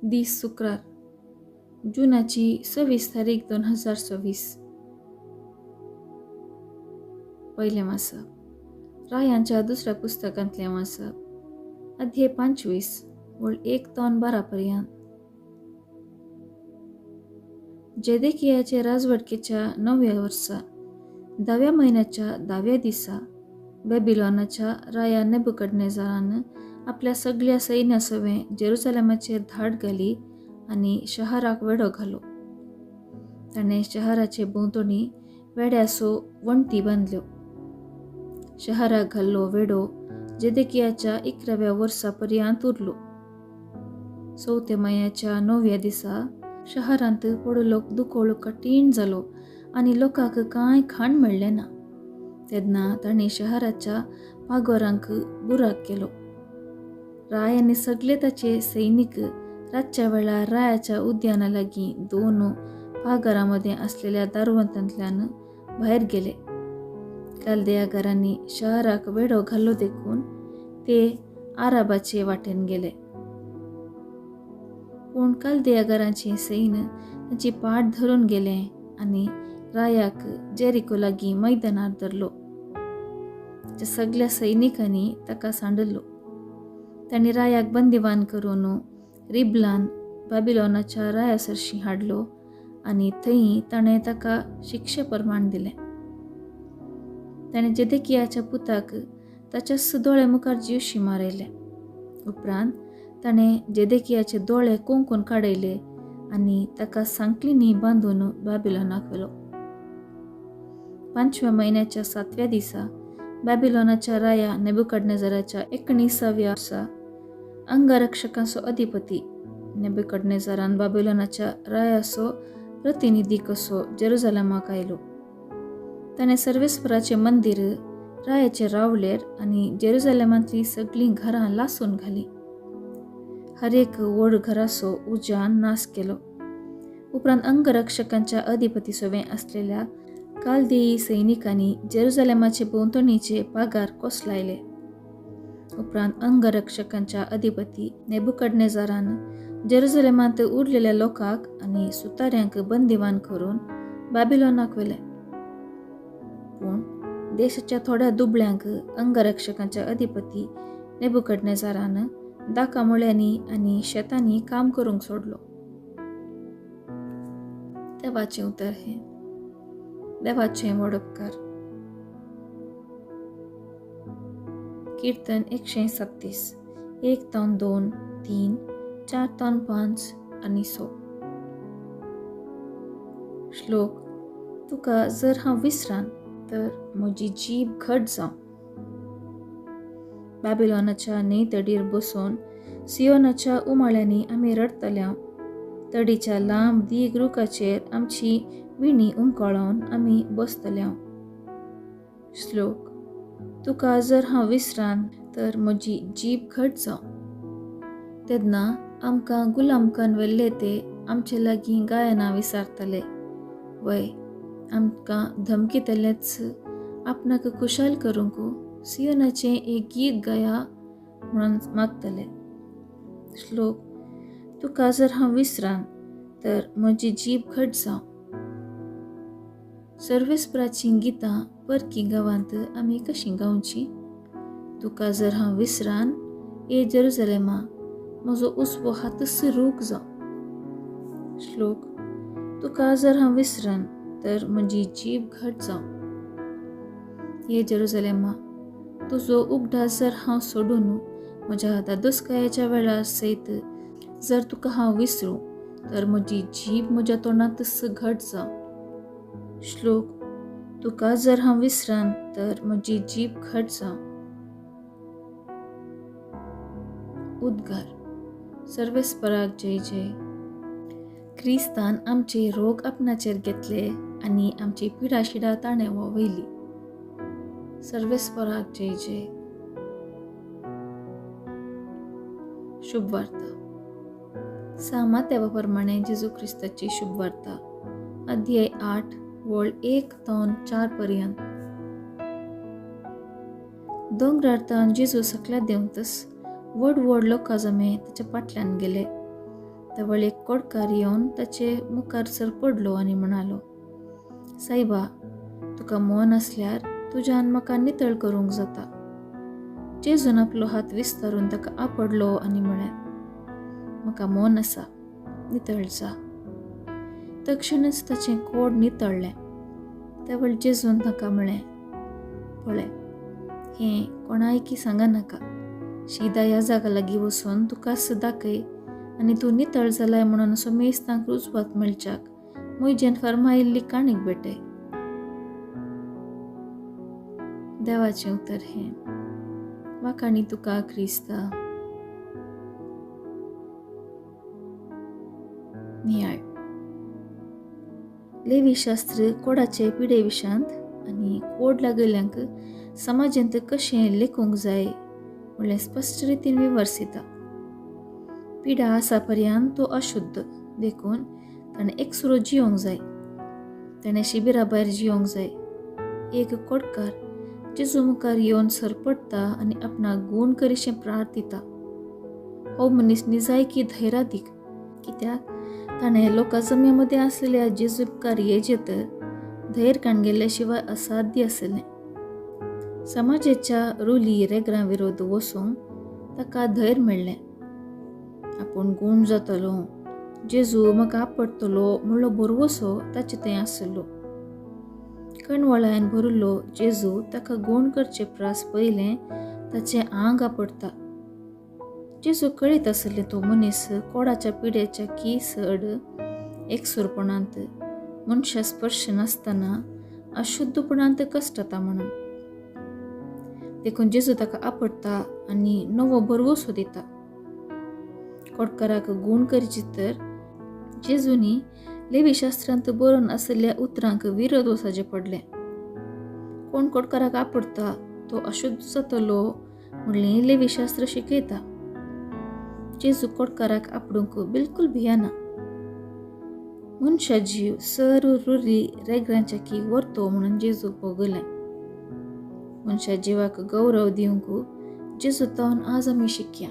दीस शुक्रार, जुनाची 26 तारीख 2026. पयलें वाचप रायांच्या दुसऱ्या पुस्तकांतलें वाचप, अध्याय 25 वळ 1 ते 12 पर्यंत. जेदेकियाचे राजवटकेच्या 9व्या वर्सा 10व्या म्हयन्याच्या 10व्या दिसा बेबिलोनाच्या राया नेबुकदनेझरान आपल्या सगळ्या सैन्या सवें जेरुसलेमाचेर धाड घाली आनी शहराक वेडो घालो. ताणें शहराचे भोंवतणी वेड्यासो वण्टी बांदल्यो. शहराक घाल्लो वेडो जेदेकियाच्या 11व्या वर्सा पर्यंत उरलो. 4थ्या म्हयन्याच्या 9व्या दिसा शहरांत पडलो दुकोळ कठीण जालो आनी लोकांक कांय खाण मेळ्ळें ना. तेन्ना ताणें शहराच्या पागोरांक बुराक केलो. राय आनी सगळे ताचे सैनीक रातच्या वेळार रायाच्या उद्याना लागीं 2 पागारां मदें आसलेल्या दारवंतांतल्यान भायर गेले. कालदेयागारांनी शहराक वेडो घाल्लो देखून ते आराबाचे वाटेन गेले. पूण कालदेयागारांचे सैन तांची पाट धरून गेले आनी रायाक जेरिको लागीं मैदानार धरलो. ताच्या सगळ्या सैनिकांनी ताका सांडलो. तांणी रायाक बंदिवान करून रिबलान बाबिलोनाच्या राया सरशीं हाडलो आनी थंय ताणें ताका शिक्षे प्रमाण दिलें. ताणें जेदेकियाच्या पुताक ताच्या दोळे मुखार जिवशी मारयले. उपरांत ताणें जेदेकियाचे दोळे कोंकून काडयले आनी ताका सांकलींनी बांदून बाबिलोनाक व्हेलो. 5व्या म्हयन्याच्या 7व्या दिसा बाबिलोनाच्या राया नेबुकदनेझराच्या 19व्या वर्सा अंगरक्षकांचो अधिपती नेबुकदनेझरान बाबिलोनाच्या रायाचो प्रतिनिधी कसो जेरुसलेमाक आयलो. ताणें सर्वेस्पराचें मंदीर, रायाचे रावळेर आनी जेरुसलेमांतलीं सगळीं घरां लासून घालीं. हर एक व्हड घराचो उज्यान नाश केलो. उपरांत अंगरक्षकांच्या अधिपती सवें आसलेल्या कालदेयी सैनिकांनी जेरुसलेमाचे भोंवतणीचे पागार कोसलायले. उपरांत अंगरक्षकांच्या अधिपती नेबुकदनेझरान जेरुसलेमांत उरलेल्या लोकांक आनी सुताऱ्यांक बंदिवान करून बाबिलोनाक व्हेले. पूण देशाच्या थोड्या दुबळ्यांक अंगरक्षकांच्या अधिपती नेबुकदनेझरान दाका मुळ्यांनी आनी शेतांनी काम करूंक सोडलो. देवाचें उतर हें. देवाचें व्हड उपकार. कीर्तन 137, 1 ते 2, 3, 4 ते 5 आनी 6. श्लोक. तुका जर हांव विसरान तर म्हजी जीब घट जावं. बाबिलोनाच्या न्हंय तडीर बसून सियोनाच्या उमाळ्यांनी आमी रडटल्या. तडीच्या लांब दीग रुखाचेर आमची विणी उमकळोवन आमी बसतल्या. श्लोक. तुका जर हांव विसरान तर म्हजी जीब घट जावं. तेन्ना आमकां गुलामकान व्हेल्ले ते आमचे लागीं गायनां विसारतले. वय आमकां धमकीतलेच आपणाक खुशाल करूंक सियोनाचें एक गीत गाया म्हणून मागतले. श्लोक. तुका जर हांव विसरान तर म्हजी जीब घट जावं. सर्वेस्पराचीं गितां परकी गांवांत आमी कशीं गावचीं? तुका जर हांव विसरान ए जेरुसलेमा म्हजो उजवो हातच रूख जावं. श्लोक. तुका जर हांव विसरान तर म्हजी जीब घट जावं. हे जेरुसलेमा तुजो उगडास जर हांव सोडून म्हज्या दादोसकायेच्या वेळार सयत जर तुका हांव विसरूं तर म्हजी जीब म्हज्या तोंडांतच घट जावं. श्लोक. तुका जर हांव विसरान तर म्हजी जीब घट जावं. उद्गार. सर्वेस्पराक जय जय. क्रिस्तान आमचे रोग आपणाचेर घेतले आनी आमची पिडाशिडा ताणें वयली. सर्वेस्पराक जय जय. शुभवार्ता. सामात्या प्रमाणे जेजू क्रिस्ताची शुभवार्ता, अध्याय 8 वळ 1 ते 4 पर्यंत. दोंगरार तावन जेजू सकल्या देंवतच व्हड व्हड लोकां जमे ताच्या फाटल्यान गेले. तवळ एक कोडकार येवन ताचे मुखार सर पडलो आनी म्हणालो, सायबा, तुका मन आसल्यार तुज्यान म्हाका नितळ करूंक जाता. जेजून आपलो हात विस्तारून ताका आपडलो आनी म्हळें, म्हाका मन आसा, नितळ जा. तक्षणच ताचें कोड नितळ्ळें. त्यावेळ जेजून ताका म्हळें, पळय, हें कोणायकी सांगनाका. शीदा ह्या जागा लागीं वचून तुका दाखय आनी तूं नितळ जालाय म्हणून सोमेस्तांक रुजवात मेळच्याक मुयजेन फर्मायिल्ली काणीक भेटय. देवाचें उतर हें. वाखाणी तुका क्रिस्ता. नियाळ. लेवी शास्त्र कोडाचे पिडे विशांत आनी कोड लागल्यांक समाजांत कशें लेखूंक जाय म्हणलें स्पश्ट रितीन विवर्सिता. पिडा आसा पर्यंत तो अशुद्ध, देखून ताणें एकसुरो जियोंक जाय. ताणें शिबिरा भायर जियोंक जाय. एक कोडकार जेजू मुखार येवन सरपडटा आनी आपणाक गूण करीशें प्रार्थिता. हो मनीस निजायकी धैरादीक, कित्याक ताणें लोकां जम्या मदें आसलेल्या जेजू मुखार येजे तर धैर काणगेल्ल्या शिवाय असाध्य आसलें. समाजाच्या रुली रेगरां विरोध वचूंक ताका धैर्य मेळ्ळें. आपूण गूण जातलो, जेजू म्हाका आपडटलो म्हणलो भरवसो ताचे थंय आसलो. कणवळायन भरिल्लो जेजू ताका गूण करचे प्रास पयलें ताचें आंग आपडटा. जेजू कळीत आसलें तो मनीस कोडाच्या पिड्याच्या की सड एकसुरपणांत मनशा स्पर्श नासतना अशुद्धपणांत कश्टता म्हणून. देखून जेजू ताका आपडटा आनी नवो भरवसो दिता. कोडकाराक गूण करची तर जेजूनी लेवी शास्त्रांत बरोवन आशिल्ल्या उतरांक विरोध वचचें पडलें. कोण कोडकाराक आपडटा तो अशुद्ध जातलो म्हणलें लेवी शास्त्र शिकयता. जेजू कोडकाराक आपडूंक बिलकुल भियाना. मनशा जीव सर रुरी रेगरांच्या की व्हरतो म्हणून जेजूक भोगलें. मनशा जिवाक गौरव दिवंक जेजू तावन आज आमी शिकया.